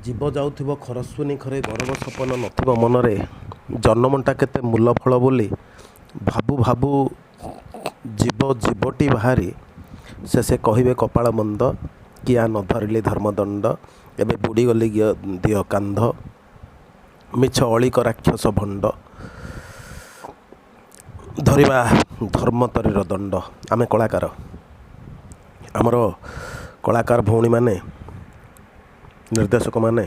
ଜୀବ ଯାଉଥିବ ଖରସ୍ୱିନୀ ଖରେ, ଗରବ ସପନ ନଥିବ ମନରେ, ଜନମଟା କେତେ ମୂଲ ଫଳ ବୋଲି ଭାବୁ ଭାବୁ ଜୀବ ଜୀବଟି ବାହାରି ଶେଷେ କହିବେ କପାଳ ମନ୍ଦ, କିଆ ନ ଧରିଲି ଧର୍ମଦଣ୍ଡ, ଏବେ ବୁଡ଼ିଗଲି ଦିଅ କାନ୍ଧ, ମିଛ ଅଳିକ ରାକ୍ଷସ ଭଣ୍ଡ, ଧରିବା ଧର୍ମତରୀର ଦଣ୍ଡ। ଆମେ କଳାକାର, ଆମର କଳାକାର ଭଉଣୀମାନେ, ନିର୍ଦ୍ଦେଶକମାନେ,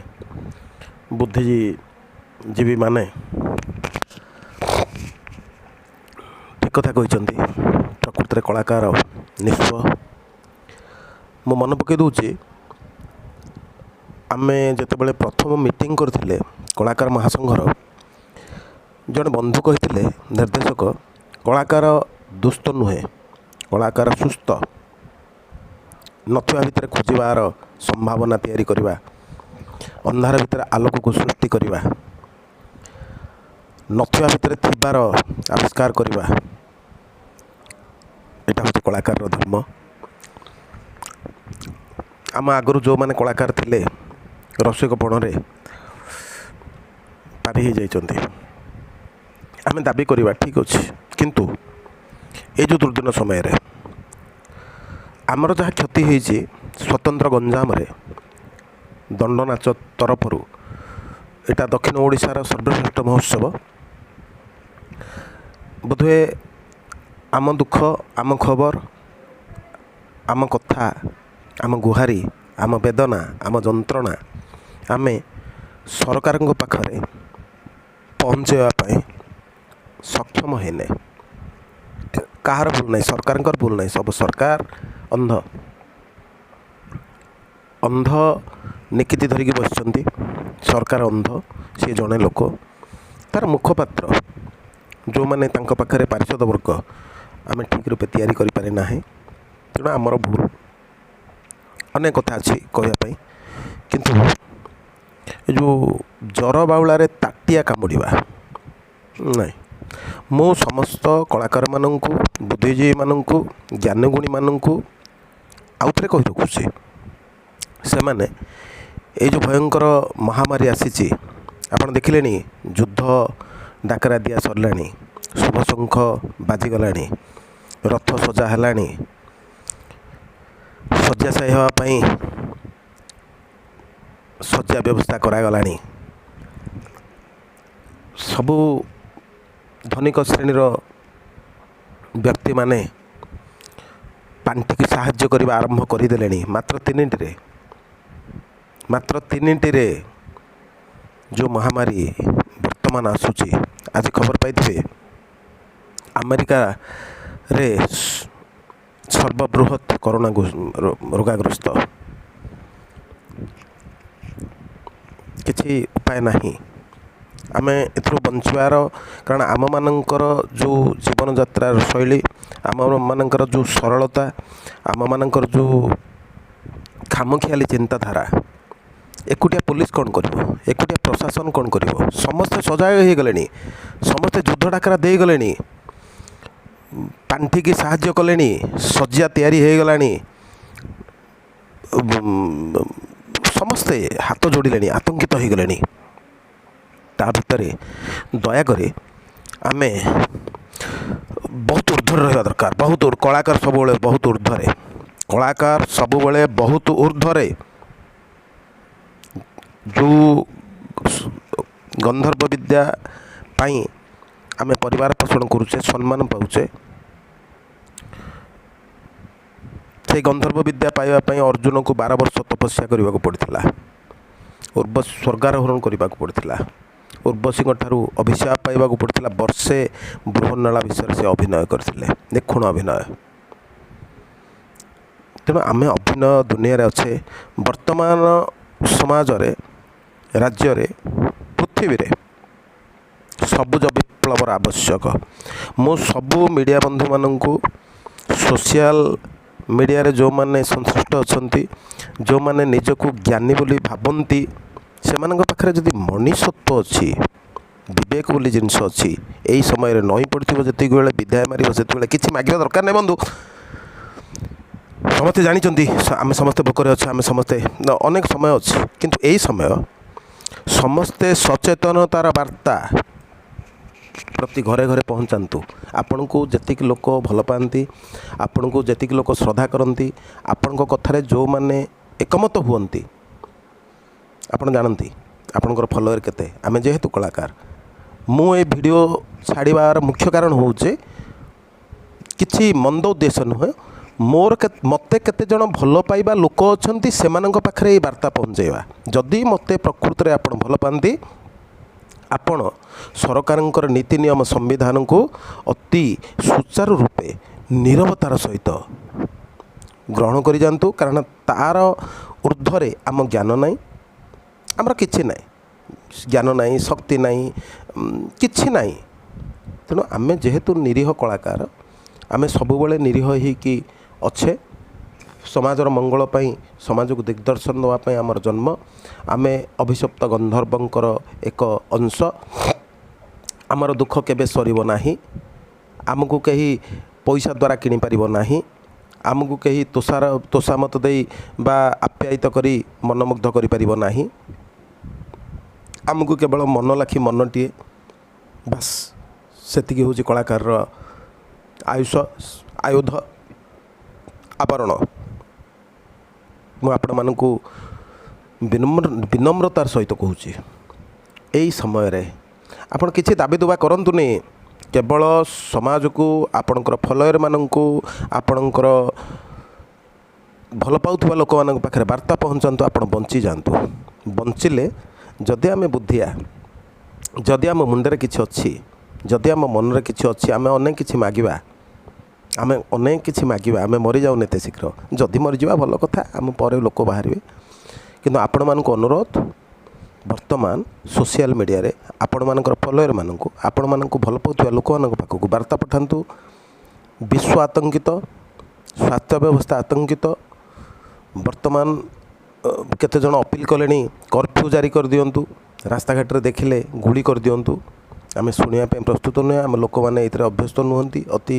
ବୁଦ୍ଧିଜୀବୀମାନେ ଠିକ୍ କଥା କହିଛନ୍ତି। ପ୍ରକୃତରେ କଳାକାର ନିଃସ୍ୱ। ମୁଁ ମନେ ପକାଇ ଦେଉଛି, ଆମେ ଯେତେବେଳେ ପ୍ରଥମ ମିଟିଂ କରିଥିଲେ କଳାକାର ମହାସଂଘର, ଜଣେ ବନ୍ଧୁ କହିଥିଲେ, ନିର୍ଦ୍ଦେଶକ, କଳାକାର ଦୁସ୍ଥ ନୁହେଁ, କଳାକାର ସୁସ୍ଥ। ନଥିବା ଭିତରେ ଖୋଜିବାର ସମ୍ଭାବନା ତିଆରି କରିବା, ଅନ୍ଧାର ଭିତରେ ଆଲୋକକୁ ସୃଷ୍ଟି କରିବା, ନଥିବା ଭିତରେ ଥିବାର ଆବିଷ୍କାର କରିବା, ଏଇଟା ହେଉଛି କଳାକାରର ଧର୍ମ। ଆମ ଆଗରୁ ଯେଉଁମାନେ କଳାକାର ଥିଲେ ରସିକ ପଣରେ ପାରି ହେଇଯାଇଛନ୍ତି। ଆମେ ଦାବି କରିବା ଠିକ୍ ଅଛି, କିନ୍ତୁ ଏଇ ଯେଉଁ ଦୁର୍ଦିନ ସମୟରେ ଆମର ଯାହା କ୍ଷତି ହେଇଛି ସ୍ୱତନ୍ତ୍ର ଗଞ୍ଜାମରେ ଦଣ୍ଡନାଚ ତରଫରୁ, ଏଇଟା ଦକ୍ଷିଣ ଓଡ଼ିଶାର ସର୍ବଶ୍ରେଷ୍ଠ ମହୋତ୍ସବ ବୋଧହୁଏ। ଆମ ଦୁଃଖ, ଆମ ଖବର, ଆମ କଥା, ଆମ ଗୁହାରି, ଆମ ବେଦନା, ଆମ ଯନ୍ତ୍ରଣା ଆମେ ସରକାରଙ୍କ ପାଖରେ ପହଞ୍ଚାଇବା ପାଇଁ ସକ୍ଷମ ହେଇନେ। କାହାର ଭୁଲ ନାହିଁ, ସରକାରଙ୍କର ଭୁଲ ନାହିଁ। ସବୁ ସରକାର ଅନ୍ଧ, ଅନ୍ଧ ନିକିତି ଧରିକି ବସିଛନ୍ତି। ସରକାର ଅନ୍ଧ, ସିଏ ଜଣେ ଲୋକ, ତା'ର ମୁଖପାତ୍ର ଯେଉଁମାନେ ତାଙ୍କ ପାଖରେ ପାରିଷଦ ବର୍ଗ ଆମେ ଠିକ୍ ରୂପେ ତିଆରି କରିପାରି ନାହିଁ। ତେଣୁ ଆମର ଭୁଲ। ଅନେକ କଥା ଅଛି କହିବା ପାଇଁ, କିନ୍ତୁ ଏ ଯେଉଁ ଜର ବାଉଳାରେ ତାଟିଆ କାମୁଡ଼ିବା ନାଇଁ। ମୁଁ ସମସ୍ତ କଳାକାରମାନଙ୍କୁ, ବୁଦ୍ଧିଜୀବୀମାନଙ୍କୁ, ଜ୍ଞାନଗୁଣୀମାନଙ୍କୁ ଆଉ ଥରେ କହି ରଖୁଛି, ସେମାନେ ଏଇ ଯେଉଁ ଭୟଙ୍କର ମହାମାରୀ ଆସିଛି, ଆପଣ ଦେଖିଲେଣି, ଯୁଦ୍ଧ ଡାକରା ଦିଆ ସରିଲାଣି, ଶୁଭ ଶଙ୍ଖ ବାଜିଗଲାଣି, ରଥ ସଜା ହେଲାଣି, ଶଯ୍ୟାଶାୟୀ ହେବା ପାଇଁ ଶଯ୍ୟା ବ୍ୟବସ୍ଥା କରାଗଲାଣି। ସବୁ ଧନିକ ଶ୍ରେଣୀର ବ୍ୟକ୍ତିମାନେ ପାଣ୍ଠିକି ସାହାଯ୍ୟ କରିବା ଆରମ୍ଭ କରିଦେଲେଣି। ମାତ୍ର ତିନିଟିରେ ଯେଉଁ ମହାମାରୀ ବର୍ତ୍ତମାନ ଆସୁଛି, ଆଜି ଖବର ପାଇଥିବେ, ଆମେରିକାରେ ସର୍ବବୃହତ୍ କରୋନା ରୋଗାଗ୍ରସ୍ତ। କିଛି ଉପାୟ ନାହିଁ ଆମେ ଏଥିରୁ ବଞ୍ଚିବାର, କାରଣ ଆମମାନଙ୍କର ଯେଉଁ ଜୀବନଯାତ୍ରାର ଶୈଳୀ, ଆମମାନଙ୍କର ଯେଉଁ ସରଳତା, ଆମମାନଙ୍କର ଯେଉଁ ଖାମଖିଆଲି ଚିନ୍ତାଧାରା। ଏକୁଟିଆ ପୋଲିସ କ'ଣ କରିବ? ଏକୁଟିଆ ପ୍ରଶାସନ କ'ଣ କରିବ? ସମସ୍ତେ ସଜାଗ ହେଇଗଲେଣି, ସମସ୍ତେ ଯୁଦ୍ଧ ଡାକରା ଦେଇଗଲେଣି, ପାଣ୍ଠିକି ସାହାଯ୍ୟ କଲେଣି, ଶଯ୍ୟା ତିଆରି ହେଇଗଲାଣି, ସମସ୍ତେ ହାତ ଯୋଡ଼ିଲେଣି, ଆତଙ୍କିତ ହେଇଗଲେଣି। ତା ଭିତରେ ଦୟାକରି ଆମେ ବହୁତ ଉର୍ଦ୍ଧ୍ୱରେ ରହିବା ଦରକାର। ବହୁତ କଳାକାର ସବୁବେଳେ ବହୁତ ଉର୍ଦ୍ଧ୍ୱରେ, କଳାକାର ସବୁବେଳେ ବହୁତ ଉର୍ଦ୍ଧ୍ୱରେ। ଯେଉଁ ଗନ୍ଧର୍ବ ବିଦ୍ୟା ପାଇଁ ଆମେ ପରିବାର ପୋଷଣ କରୁଛେ, ସମ୍ମାନ ପାଉଛେ, ସେଇ ଗନ୍ଧର୍ବ ବିଦ୍ୟା ପାଇବା ପାଇଁ ଅର୍ଜୁନକୁ 12 ବର୍ଷ ତପସ୍ୟା କରିବାକୁ ପଡ଼ିଥିଲା, ସ୍ୱର୍ଗାରୋହଣ କରିବାକୁ ପଡ଼ିଥିଲା, ଉର୍ବଶୀଙ୍କ ଠାରୁ ଅଭିଶାପ ପାଇବାକୁ ପଡ଼ିଥିଲା। ବର୍ଷେ ବୃହନ୍ନଳା ବିଷୟରେ ସେ ଅଭିନୟ କରିଥିଲେ, ନିଖୁଣ ଅଭିନୟ। ତେଣୁ ଆମେ ଅଭିନୟ ଦୁନିଆରେ ଅଛେ। ବର୍ତ୍ତମାନ ସମାଜରେ, ରାଜ୍ୟରେ, ପୃଥିବୀରେ ସବୁଜ ବିପ୍ଳବର ଆବଶ୍ୟକ। ମୁଁ ସବୁ ମିଡ଼ିଆ ବନ୍ଧୁମାନଙ୍କୁ, ସୋସିଆଲ ମିଡ଼ିଆରେ ଯେଉଁମାନେ ସଂଶ୍ଳିଷ୍ଟ ଅଛନ୍ତି, ଯେଉଁମାନେ ନିଜକୁ ଜ୍ଞାନୀ ବୋଲି ଭାବନ୍ତି, ସେମାନଙ୍କ ପାଖରେ ଯଦି ମଣିଷତ୍ୱ ଅଛି, ବିବେକ ବୋଲି ଜିନିଷ ଅଛି, ଏଇ ସମୟରେ ନଇଁ ପଡ଼ିଥିବ ଯେତିକି ବେଳେ ବିଧାୟ ମାରିବ, ସେତିକିବେଳେ କିଛି ମାଗିବା ଦରକାର ନାହିଁ ବନ୍ଧୁ। ସମସ୍ତେ ଜାଣିଛନ୍ତି, ଆମେ ସମସ୍ତେ ଭୋକରେ ଅଛୁ, ଆମେ ସମସ୍ତେ ଅନେକ ସମୟ ଅଛି। କିନ୍ତୁ ଏଇ ସମୟ ସମସ୍ତେ ସଚେତନତାର ବାର୍ତ୍ତା ପ୍ରତି ଘରେ ଘରେ ପହଞ୍ଚାନ୍ତୁ। ଆପଣଙ୍କୁ ଯେତିକି ଲୋକ ଭଲ ପାଆନ୍ତି, ଆପଣଙ୍କୁ ଯେତିକି ଲୋକ ଶ୍ରଦ୍ଧା କରନ୍ତି, ଆପଣଙ୍କ କଥାରେ ଯେଉଁମାନେ ଏକମତ ହୁଅନ୍ତି, ଆପଣ ଜାଣନ୍ତି ଆପଣଙ୍କର ଫଲୋଅର୍ କେତେ। ଆମେ ଯେହେତୁ କଳାକାର, ମୁଁ ଏ ଭିଡ଼ିଓ ଛାଡ଼ିବାର ମୁଖ୍ୟ କାରଣ ହେଉଛି କିଛି ମନ୍ଦ ଉଦ୍ଦେଶ୍ୟ ନୁହେଁ ମୋର। ମୋତେ କେତେଜଣ ଭଲ ପାଇବା ଲୋକ ଅଛନ୍ତି, ସେମାନଙ୍କ ପାଖରେ ଏଇ ବାର୍ତ୍ତା ପହଞ୍ଚାଇବା। ଯଦି ମୋତେ ପ୍ରକୃତରେ ଆପଣ ଭଲ ପାଆନ୍ତି, ଆପଣ ସରକାରଙ୍କର ନୀତି ନିୟମ ସମ୍ବିଧାନକୁ ଅତି ସୁଚାରୁ ରୂପେ ନିରବତାର ସହିତ ଗ୍ରହଣ କରିଯାଆନ୍ତୁ, କାରଣ ତା'ର ଉର୍ଦ୍ଧ୍ୱରେ ଆମ ଜ୍ଞାନ ନାହିଁ, ଆମର କିଛି ନାହିଁ, ଜ୍ଞାନ ନାହିଁ, ଶକ୍ତି ନାହିଁ, କିଛି ନାହିଁ। ତେଣୁ ଆମେ ଯେହେତୁ ନିରୀହ କଳାକାର, ଆମେ ସବୁବେଳେ ନିରୀହ ହେଇକି ଅଛେ। ସମାଜର ମଙ୍ଗଳ ପାଇଁ, ସମାଜକୁ ଦିଗ୍ଦର୍ଶନ ଦେବା ପାଇଁ ଆମର ଜନ୍ମ। ଆମେ ଅଭିଶପ୍ତ ଗନ୍ଧର୍ବଙ୍କର ଏକ ଅଂଶ। ଆମର ଦୁଃଖ କେବେ ସରିବ ନାହିଁ। ଆମକୁ କେହି ପଇସା ଦ୍ୱାରା କିଣିପାରିବ ନାହିଁ। ଆମକୁ କେହି ତୋଷାମତ ଦେଇ ବା ଆପ୍ୟାୟିତ କରି ମନମୁଗ୍ଧ କରିପାରିବ ନାହିଁ। ଆମକୁ କେବଳ ମନ ଲାଖି ମନଟିଏ, ବାସ୍, ସେତିକି ହେଉଛି କଳାକାରର ଆୟୁଷ, ଆୟୁଧ, ଆବରଣ। ମୁଁ ଆପଣମାନଙ୍କୁ ବିନମ୍ରତାର ସହିତ କହୁଛି, ଏଇ ସମୟରେ ଆପଣ କିଛି ଦାବି ଦୁବା କରନ୍ତୁନି। କେବଳ ସମାଜକୁ, ଆପଣଙ୍କର ଫଲୋୟରମାନଙ୍କୁ, ଆପଣଙ୍କର ଭଲ ପାଉଥିବା ଲୋକମାନଙ୍କ ପାଖରେ ବାର୍ତ୍ତା ପହଞ୍ଚାନ୍ତୁ, ଆପଣ ବଞ୍ଚିଯାଆନ୍ତୁ। ବଞ୍ଚିଲେ ଯଦି ଆମେ ବୁଦ୍ଧିଆ, ଯଦି ଆମ ମୁଣ୍ଡରେ କିଛି ଅଛି, ଯଦି ଆମ ମନରେ କିଛି ଅଛି, ଆମେ ଅନେକ କିଛି ମାଗିବା, ଆମେ ଅନେକ କିଛି ମାଗିବା। ଆମେ ମରିଯାଉନି ଏତେ ଶୀଘ୍ର। ଯଦି ମରିଯିବା ଭଲ କଥା, ଆମ ପରେ ଲୋକ ବାହାରିବେ। କିନ୍ତୁ ଆପଣମାନଙ୍କୁ ଅନୁରୋଧ, ବର୍ତ୍ତମାନ ସୋସିଆଲ ମିଡ଼ିଆରେ ଆପଣମାନଙ୍କର ଫଲୋୟରମାନଙ୍କୁ, ଆପଣମାନଙ୍କୁ ଭଲ ପାଉଥିବା ଲୋକମାନଙ୍କ ପାଖକୁ ବାର୍ତ୍ତା ପଠାନ୍ତୁ। ବିଶ୍ୱ ଆତଙ୍କିତ, ସ୍ୱାସ୍ଥ୍ୟ ବ୍ୟବସ୍ଥା ଆତଙ୍କିତ। ବର୍ତ୍ତମାନ କେତେଜଣ ଅପିଲ କଲେଣି, କର୍ଫ୍ୟୁ ଜାରି କରିଦିଅନ୍ତୁ, ରାସ୍ତାଘାଟରେ ଦେଖିଲେ ଗୁଳି କରିଦିଅନ୍ତୁ। ଆମେ ଶୁଣିବା ପାଇଁ ପ୍ରସ୍ତୁତ ନୁହେଁ। ଆମ ଲୋକମାନେ ଏଥିରେ ଅଭ୍ୟସ୍ତ ନୁହନ୍ତି, ଅତି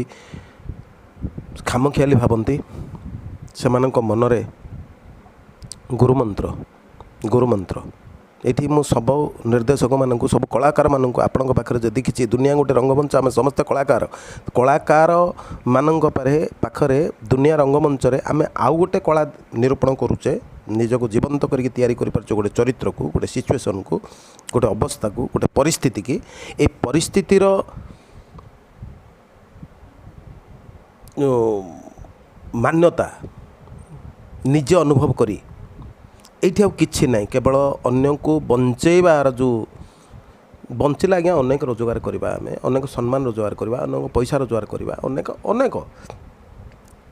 ଖାମଖିଆଲି ଭାବନ୍ତି। ସେମାନଙ୍କ ମନରେ ଗୁରୁମନ୍ତ୍ର, ଗୁରୁମନ୍ତ୍ର। ଏଇଠି ମୁଁ ସବୁ ନିର୍ଦ୍ଦେଶକମାନଙ୍କୁ, ସବୁ କଳାକାରମାନଙ୍କୁ, ଆପଣଙ୍କ ପାଖରେ ଯଦି କିଛି, ଦୁନିଆ ଗୋଟେ ରଙ୍ଗମଞ୍ଚ, ଆମେ ସମସ୍ତେ କଳାକାର। କଳାକାରମାନଙ୍କ ପାଖରେ ଦୁନିଆ ରଙ୍ଗମଞ୍ଚରେ ଆମେ ଆଉ ଗୋଟେ କଳା ନିରୂପଣ କରୁଛେ, ନିଜକୁ ଜୀବନ୍ତ କରିକି ତିଆରି କରିପାରୁଛେ ଗୋଟେ ଚରିତ୍ରକୁ, ଗୋଟେ ସିଚୁଏସନ୍କୁ, ଗୋଟେ ଅବସ୍ଥାକୁ, ଗୋଟେ ପରିସ୍ଥିତିକି। ଏ ପରିସ୍ଥିତିର ମାନ୍ୟତା ନିଜେ ଅନୁଭବ କରି ଏଇଠି ଆଉ କିଛି ନାହିଁ, କେବଳ ଅନ୍ୟକୁ ବଞ୍ଚେଇବାର ଯେଉଁ ବଞ୍ଚିଲେ ଆଜ୍ଞା ଅନେକ ରୋଜଗାର କରିବା, ଆମେ ଅନେକ ସମ୍ମାନ ରୋଜଗାର କରିବା, ଅନେକ ପଇସା ରୋଜଗାର କରିବା, ଅନେକ ଅନେକ।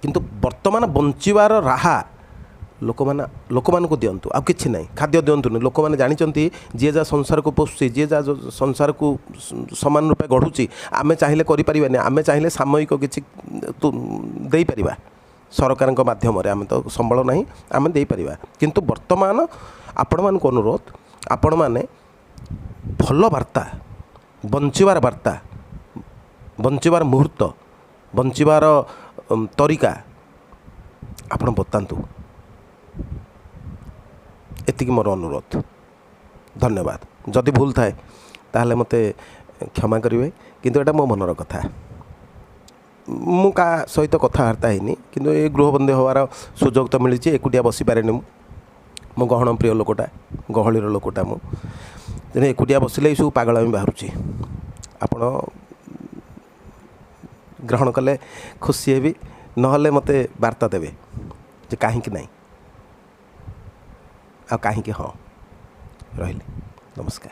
କିନ୍ତୁ ବର୍ତ୍ତମାନ ବଞ୍ଚିବାର ରାହା ଲୋକମାନଙ୍କୁ ଦିଅନ୍ତୁ, ଆଉ କିଛି ନାହିଁ। ଖାଦ୍ୟ ଦିଅନ୍ତୁନି। ଲୋକମାନେ ଜାଣିଛନ୍ତି, ଯିଏ ଯାହା ସଂସାରକୁ ପୋଷୁଛି, ଯିଏ ଯାହା ସଂସାରକୁ ସମାନ ରୂପେ ଗଢ଼ୁଛି। ଆମେ ଚାହିଁଲେ କରିପାରିବାନି। ଆମେ ଚାହିଁଲେ ସାମୟିକ କିଛି ଦେଇପାରିବା ସରକାରଙ୍କ ମାଧ୍ୟମରେ। ଆମେ ତ ସମ୍ବଳ ନାହିଁ, ଆମେ ଦେଇପାରିବା। କିନ୍ତୁ ବର୍ତ୍ତମାନ ଆପଣମାନଙ୍କୁ ଅନୁରୋଧ, ଆପଣମାନେ ଭଲ ବାର୍ତ୍ତା, ବଞ୍ଚିବାର ବାର୍ତ୍ତା, ବଞ୍ଚିବାର ମୁହୂର୍ତ୍ତ, ବଞ୍ଚିବାର ତରିକା ଆପଣ ବତାନ୍ତୁ। ଏତିକି ମୋର ଅନୁରୋଧ। ଧନ୍ୟବାଦ। ଯଦି ଭୁଲ ଥାଏ ତାହେଲେ ମୋତେ କ୍ଷମା କରିବେ, କିନ୍ତୁ ଏଇଟା ମୋ ମନର କଥା। ମୁଁ କାହା ସହିତ କଥାବାର୍ତ୍ତା ହେଇନି, କିନ୍ତୁ ଏ ଗୃହବନ୍ଦୀ ହେବାର ସୁଯୋଗ ତ ମିଳିଛି। ଏକୁଟିଆ ବସିପାରେନି ମୁଁ। ମୁଁ ଗହଣ ପ୍ରିୟ ଲୋକଟା, ଗହଳିର ଲୋକଟା ମୁଁ। ତେଣୁ ଏକୁଟିଆ ବସିଲେ ଏସବୁ ପାଗଳାମି ବାହାରୁଛି। ଆପଣ ଗ୍ରହଣ କଲେ ଖୁସି ହେବି, ନହେଲେ ମୋତେ ବାର୍ତ୍ତା ଦେବେ ଯେ କାହିଁକି ନାହିଁ ଆଉ କାହିଁକି ହଁ। ରହିଲି, ନମସ୍କାର।